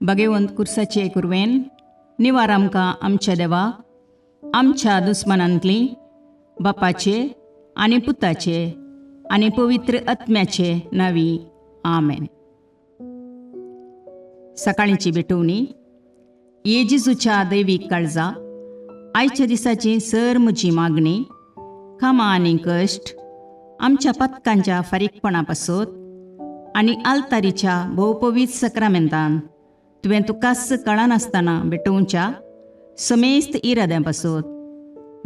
भगेवंत कुर्साचे कुरवेन निवार आमकां आमच्या देवा, आमच्या दुस्मानांतली बापाचे आनी पुताचे आनी पवित्र आत्म्याचे नावी, आमेन. सकाळीची भेटवणी. ये जेजूच्या दैवीक काळजा, आयच्या दिसाची सर म्हजी मागणी, कामां आनी कश्ट आमच्या पातकांच्या फारीकपणा पासत आनी आल्तारीच्या भोवपवीत सक्रामेंतान तुवें तुकाच कळनासतना भेटोवच्या समेस्त इराद्यां पासत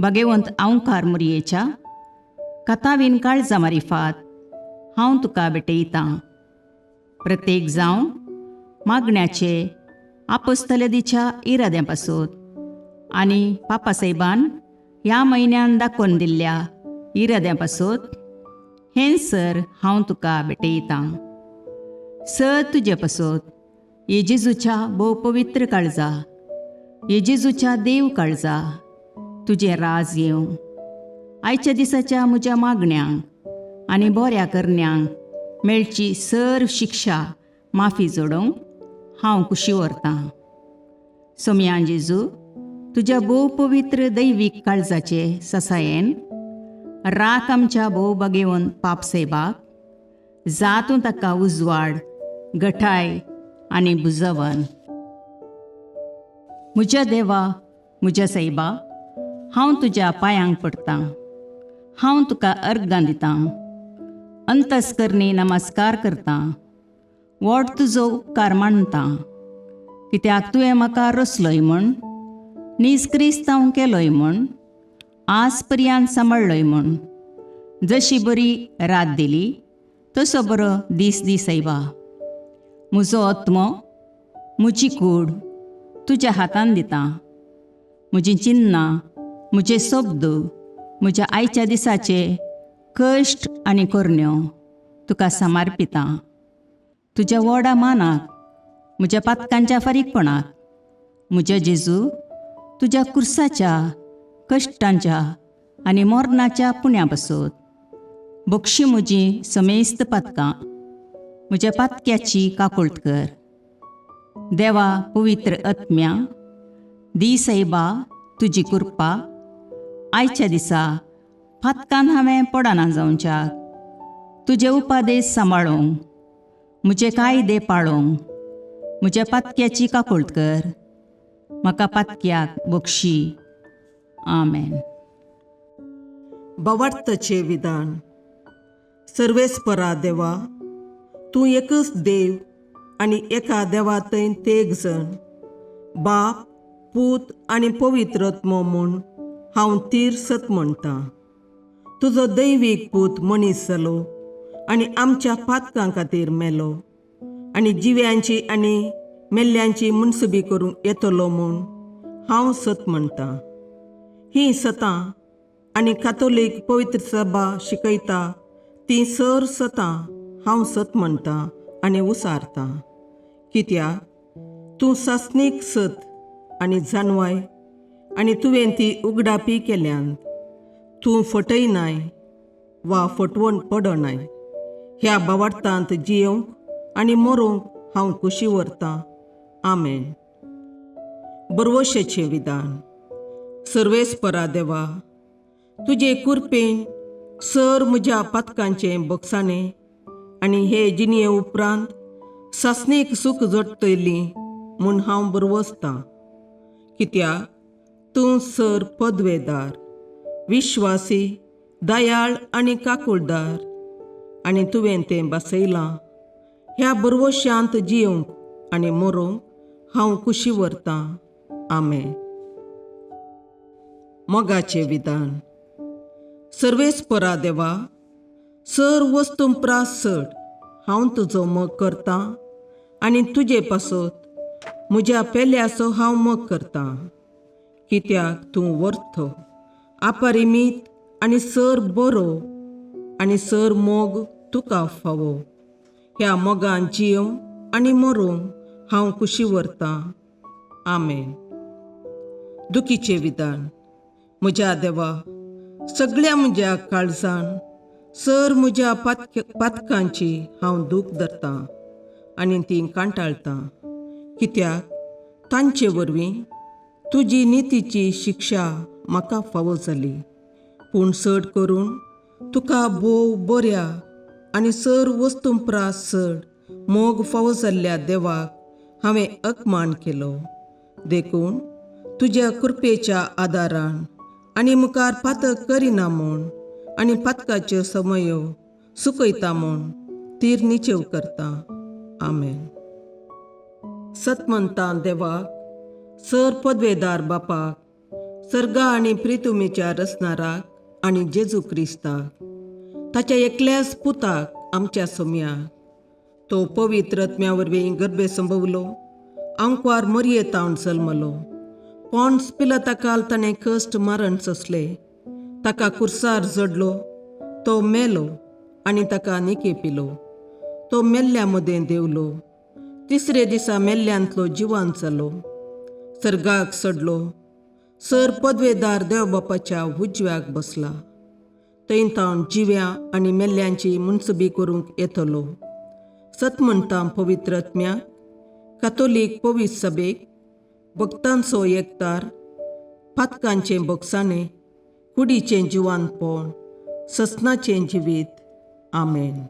भगेवंत आंवकार मुरयेच्या कथावीन काळजा मारिफात हांव तुका भेटयतां. प्रत्येक जावन मागण्याचे आपोस्तलदीच्या इराद्यां पासत आनी पापासाहेबान ह्या म्हयन्यान दाखोवन दिल्ल्या इराद्यां पासत हें सर हांव तुका भेटयतां. सर तुजे पासत ये जेजूच्या भोव पवित्र काळजा, ये जेजूच्या देव काळजा, तुजें राज येवं. आयच्या दिसाच्या म्हज्या मागण्यांक आनी बऱ्या करण्यांक मेळची सर शिक्षा माफी जोडोवंक हांव कुशी व्हरतां. सोमयान जेजू, तुज्या भोव पवित्र दैवीक काळजाचे ससायेन राख आमच्या भोव बागेवन पाप सेबाक, जातूं ताका उजवाड, गठाय आनी बुजवन. म्हज्या देवा, म्हज्या सायबा, हांव तुज्या पांयांक पडटां. हांव तुका अर्गां दितां, अंतस्करणी नमस्कार करतां, व्हड तुजो उपकार मानतां, कित्याक तुवें म्हाका रचलोय म्हूण, नीज क्रिस्तांव केलोय म्हूण, आज पर्यंत सांबाळ्ळोय म्हूण. जशी बरी रात दिली तसो बरो दीस दी सायबा. म्हजो आत्मो, म्हजी कूड तुज्या हातान दिता. म्हजीं चिन्नां, म्हजे शब्द, म्हज्या आयच्या दिसाचे कश्ट आनी करण्यो तुका समर्पितां. तुज्या व्हडा मानाक, म्हज्या पातकांच्या फारीकपणाक, म्हज्या जेजू, तुज्या कुर्साच्या कश्टांच्या आनी मरणाच्या पुण्या पासत बक्षी म्हजी समेस्त पातकां. म्हज्या पातक्याची काकुळट कर. देवा, पवित्र आत्म्या, दी सायबा तुजी कृपा आयच्या दिसा पातकान हांवें पडना जावच्याक, तुजे उपादेश सांबाळूंक, म्हजे कायदे पाळूंक. म्हज्या पातक्याची काकुळट कर. म्हाका पातक्याक बक्षी. आमेन. भावार्थाचें विधान. सर्वेस्परा देवा, तूं एकच देव आनी एका देवा थंय तेग जण, बाप, पूत आनी पवित्र आत्मो म्हूण हांव तीर सत म्हणटा. तुजो दैवीक पूत मनीस जालो आनी आमच्या पातकां खातीर मेलो आनी जिव्यांची आनी मेल्ल्यांची मुनसुबी करूंक येतलो म्हूण हांव सत म्हणटा. हीं सतां आनी कातोलीक पवित्र सभा शिकयता ती सर सतां हांव सत म्हणटा आनी उसारता, कित्याक तूं सासणीक सत आनी जाणवाय आनी तुवें ती उगडापी केल्यान. तूं फटयनाय वा फटवण पडनाय. ह्या भावार्थांत जियोवंक आनी मरोंक हांव कुशी व्हरतां. आमेन. बरवशेचें विधान. सर्वेस्परा देवा, तुजे कुरपेन सर म्हज्या पातकांचें बक्षाणें आनी हे जिणये उपरांत सासणीक सूख जोडटली म्हूण हांव बरवसतां, कित्याक तूं सर पदवेदार, विश्वासी, दयाळ आनी काकुळदार आनी तुवें तें बसयलां. ह्या बरवशांत जियोवंक आनी मरोंक हांव कुशी व्हरतां. आमेन. मोगाचें विधान. सर्वेस्परा देवा, सर वस्तू प्रास चड हांव तुजो मोग करतां आनी तुजे पासत म्हज्या पेल्याचो हांव मोग करतां, कित्याक तूं वर्थ, अपरिमीत आनी सर बरो आनी सर मोग तुका फावो. ह्या मोगान जियोवंक आनी मरोंक हांव कुशी व्हरतां. आमेन. दुखीचें विधान. म्हज्या देवा, सगळ्या म्हज्या काळजान सर म्हज्या पातकांची हांव दूख धरतां आनी ती कांटाळटां. कित्याक तांचे वरवीं तुजी नितीची शिक्षा म्हाका फावो जाली. पूण चड करून तुका भोव बऱ्या आनी सर वस्तूं प्रास चड मोग फावो जाल्ल्या देवाक हांवें अपमान केलो. देखून तुज्या कृपेच्या आदारान आनी मुखार पातक करिना म्हूण आनी पातकाच्यो समयो सुकयता म्हूण तीर निचेव करता. आमेन. सतमंतां देवाक, सर पदवेदार बापाक, सर्गा आनी प्रितुमेच्या रचणाराक आनी जेजू क्रिस्ताक, ताच्या एकल्याच पुताक आमच्या सोम्याक, तो पवित्र आत्म्या वरवीं गर्भे संभवलो, आंकवार मरयेतावन जल्मलो, पोंड्स पिलताकाल ताणें कश्ट मरण सोंसले, ताका कुर्सार जडलो, तो मेलो आनी ताका निके पिलो, तो मेल्ल्या मदें देंवलो, तिसरे दिसा मेल्ल्यांतलो जिवान जालो, सर्गाक चडलो, सर पदवेदार देव बापाच्या उजव्याक बसला, थंय तावन जिव्या आनी मेल्ल्यांची मुनसबी करूंक येतलो. सत म्हणटा पवित्र आत्म्याक, कातोलीक पवित्र सभेक, भक्तांचो एकतार, पातकांचें बोगसाणें, कुडीचें जिवानपण, ससनाचें जिवीत. आमेन.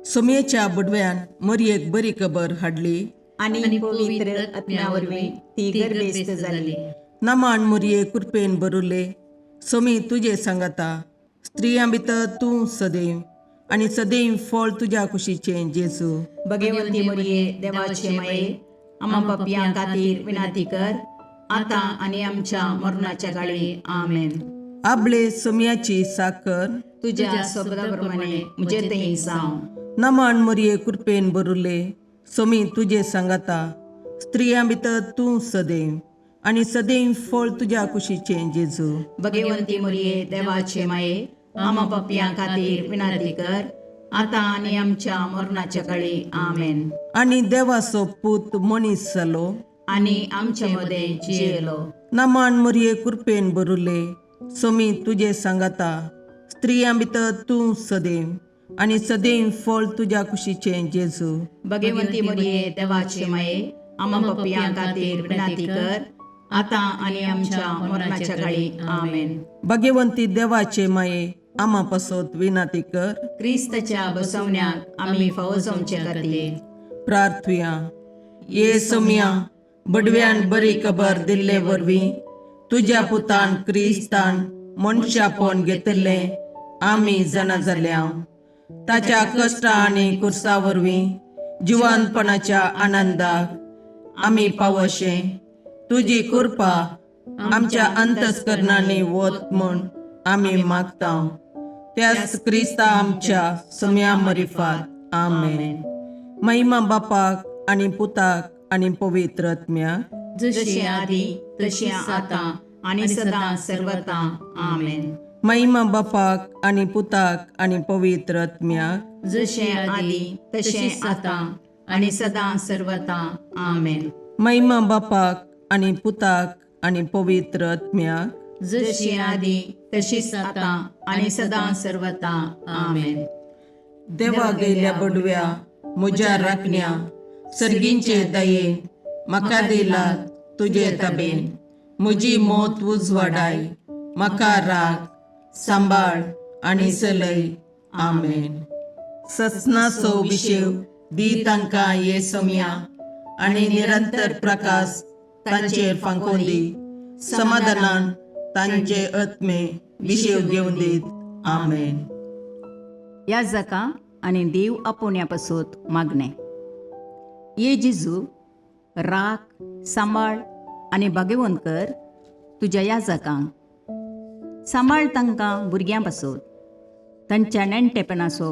सोमयेच्या बुडव्यान मरयेक बरी खबर हाडली आनी पवित्र आत्म्या वरवीं ती गर्भेस्त जाली. नमान मुरये कृपेन बरुले, सोमी तुजे सांगाता, स्त्रियां भितर तूं सदैव आनी सदैव फळ तुज्या कुशीचें जेजू. भगवंती मरिये, देवाचे माये, आमा पापयां खातीर विनंती कर, आतां आनी आमच्या मरणाच्या काळी. आमेन. आबळे सोमयाची साकर तुज्या शब्दा प्रमाणे म्हजे थंय जावं. नमान मुरये कृपेन बरुले, सोमी तुजे सांगाता, स्त्रियां भितर तूं सदैव आनी सदैव फळ तुज्या कुशीचें जेजू. भगवंती मरिये, देवाचे माये, आमा पापयां खातीर विनंती कर, आतां आनी आमच्या मरणाच्या काळी. आमेन. आनी देवाचो पूत मनीस जालो आनी आमचे मदें जियेलो. नमान मुरये कृपेन बरुले, सोमी तुजे सांगाता, स्त्रियां भितर तूं सदैव आनी सदैव फळ तुज्या कुशीचें जेजू. भगवंती मरिये, देवाचे माये, आमा पापयां खातीर विनंती कर, आतां आनी आमच्या मरणाच्या काळी. आमेन. भगवंती देवाचे माये, आमा पासत विनंती कर. क्रिस्तच्या बसवण्याक आमी फावो जावचे खातीर. प्रार्थुया. ये सोमया, बडव्यान बरी खबर दिल्ले वरवीं तुज्या पुतान क्रिस्तान मनशापण घेतिल्लें आमी जाणा जाल्या. ताच्या कश्टा आनी कुर्सा वरवीं जिवानपणाच्या आनंदाक आमी पावशे तुजी कृपा आमच्या अंतस्करणांनी वत म्हूण आमी मागता, त्याच क्रिस्ता आमच्या सम्या मरिफात. आमेन. महिमा बापाक आनी पुताक आनी पवित्र आत्म्याक, जशी आदी तशी आतां आनी सदां सर्वता. आमेन. महिमा बापाक आनी पुताक आनी पवित्र आत्म्याक, जशें आदी तशें आतां आनी सदां सर्वता. आमेन. महिमा बापाक आनी पुताक आनी पवित्र आत्म्याक, जशी आदी तशीच आतां आनी सदां सर्वता. आमेन. देवा गेल्या बडव्या म्हज्या राखण्या, सर्गींचे दयेन म्हाका दिला तुजे तबेन, म्हजी मोत उजवाडाय, म्हाका राख, सांबाळ आनी चलय. आमेन. ससनाचो विशेव दी तांकां ये सोम्या आनी निरंतर प्रकाश तांचेर फांकोवन दी, समाधानान तांचे आत्मे विशेव घेवन दीत. आमेन. ह्या जाका आनी देव आपोवण्या पासत मागणें. ये जेजू, राख, सांबाळ आनी भाग्यवंत कर तुज्या ह्या जाकांक. सांबाळ तांकां भुरग्यां पासत, तांच्या नेणटेपणाचो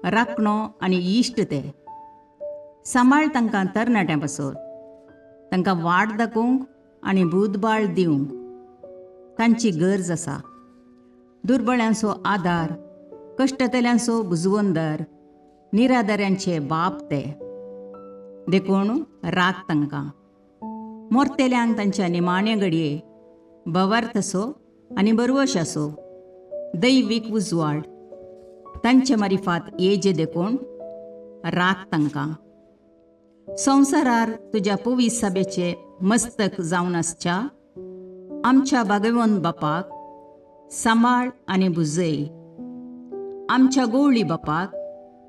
राखणो आनी इश्ट ते. सांबाळ तांकां तरणाट्यां पासत, तांकां वाट दाखोवंक आनी बुदबाळ दिवंक तांची गरज आसा. दुर्बळ्यांचो आदार, कश्टतल्यांचो बुजवंदर, निराधाऱ्यांचे बाप ते, देखून राख तांकां. मोरतेल्यांक तांच्या निमाण्या घडये भवार्थ आसो आनी बरवश आसो, दैवीक उजवाड तांचे मारिफात येजे, देखून राख तांकां. संवसारार तुज्या पवीस सभेचे मस्तक जावन आसच्या आमच्या बागेवन बापाक सांबाळ आनी भुजय. आमच्या गोवळी बापाक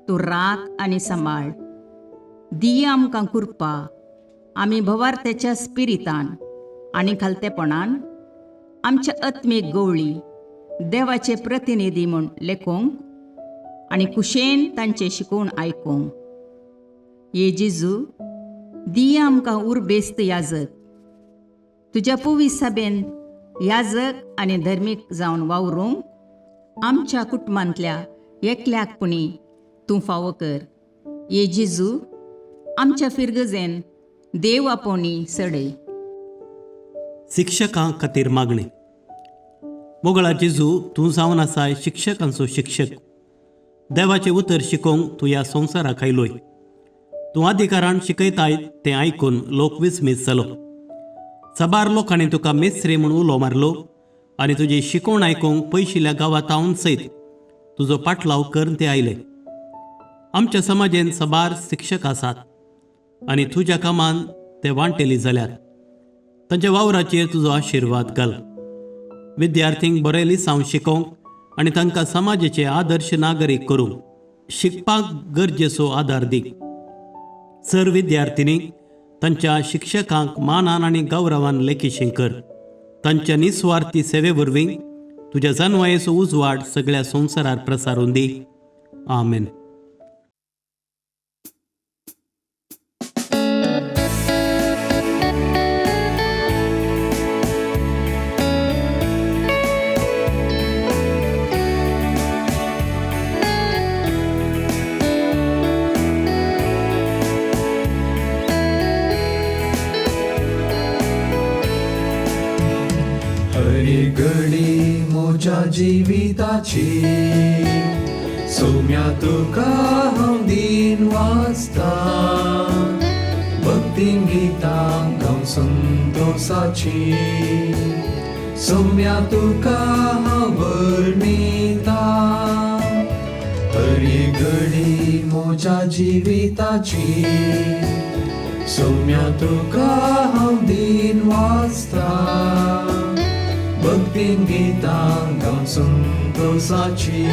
तूं राख आनी सांबाळ. दिया आमकां कृपा आमी भवार्थ्याच्या स्पिरितान आनी खालतेपणान आमच्या आत्मीक गवळी देवाचे प्रतिनिधी म्हूण लेखूंक आनी कुशेन तांचें शिकोवन आयकूंक. ये जेजू, दिया आमकां उर्बेस्त याजक, तुज्या पवीस सभेन याजक आनी धर्मीक जावन वावरूंक आमच्या कुटुंबांतल्या एकल्याक पुणी तूं फावो कर. ये जेजू, आमच्या फिरगजेन देव आपोवणी सडय. शिक्षकां खातीर मागणें. मोगळा जेजू, तूं जावन आसाय शिक्षकांचो शिक्षक. देवाचें उतर शिकोवंक तूं ह्या संवसाराक आयलोय. तूं अधिकारान शिकयताय तें आयकून लोक विस्मीत जालो. साबार लोकांनी तुका मेस्त्री म्हूण उलो मारलो आनी तुजी शिकवण आयकूंक पयशिल्ल्या गांवांत सयत तुजो पाटलाव करून ते आयले. आमच्या समाजेन साबार शिक्षक आसात आनी तुज्या कामान ते वांटेली जाल्यात. तांच्या वावराचेर तुजो आशिर्वाद घाल. विद्यार्थींक बरें लिसांव शिकोवंक आनी तांकां समाजाचे आदर्श नागरीक करूंक शिकपाक गरजेचो आदार दी. सर विद्यार्थिनी तांच्या शिक्षकांक मानान आनी गौरवान लेखीशी कर. तांच्या निस्वार्थी सेवे वरवीं तुज्या जानवायेचो उजवाड सगळ्या संवसारार प्रसारून दी. आमेन. हरी घडी म्हज्या जिविताची सोम्या तुका हांव दीन वाचता, भक्तीन गितां गावन संतोसाची सोम्या तुका हांव वर्णिता. हरी घडी म्हज्या जिविताची सोम्या तुका हांव दीन वाचता, भक्तीन गितां गावन संतोसाची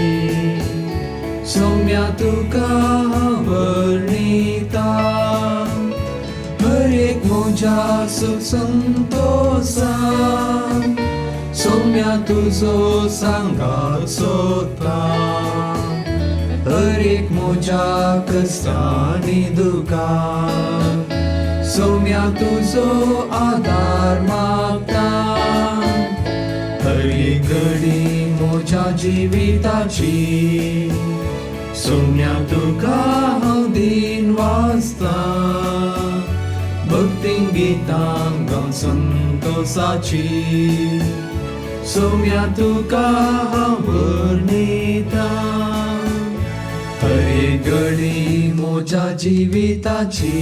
सोम्या तुका हांव वर्णिता. हर एक म्हज्या सुख संतोसान सोम्या तुजो सांगात सोदता, हर एक म्हज्या कश्टांनी दुखान सोम्या तुजो आदार मागता. हरी घडी म्हज्या जिविताची सोम्या तुका हांव दीन वाचता, भक्तीन गितां गावन संतोसाची सोम्या तुका हांव वर्णिता. हरी घडी म्हज्या जिविताची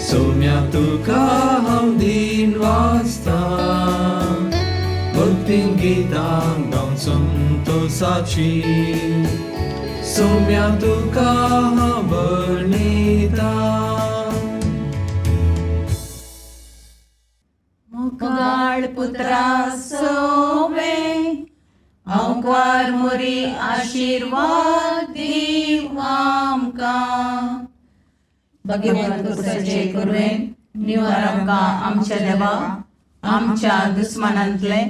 सोम्या तुका हांव दीन वाचता, भक्तीन गितां गावन संतोसाची सोम्या तुका हांव वर्णिता. मुखाळ पुत्रा सोवे हांवकार मोरी आशिर्वाद दीव आमकां. भगवंत कुसाचे कुरवेन निवार आमकां आमच्या देवा आमच्या दुस्मानांतले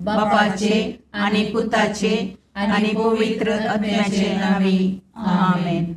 बापाचे आनी पुताचे आनी पवित्र आत्म्याचे नांवी. आमेन.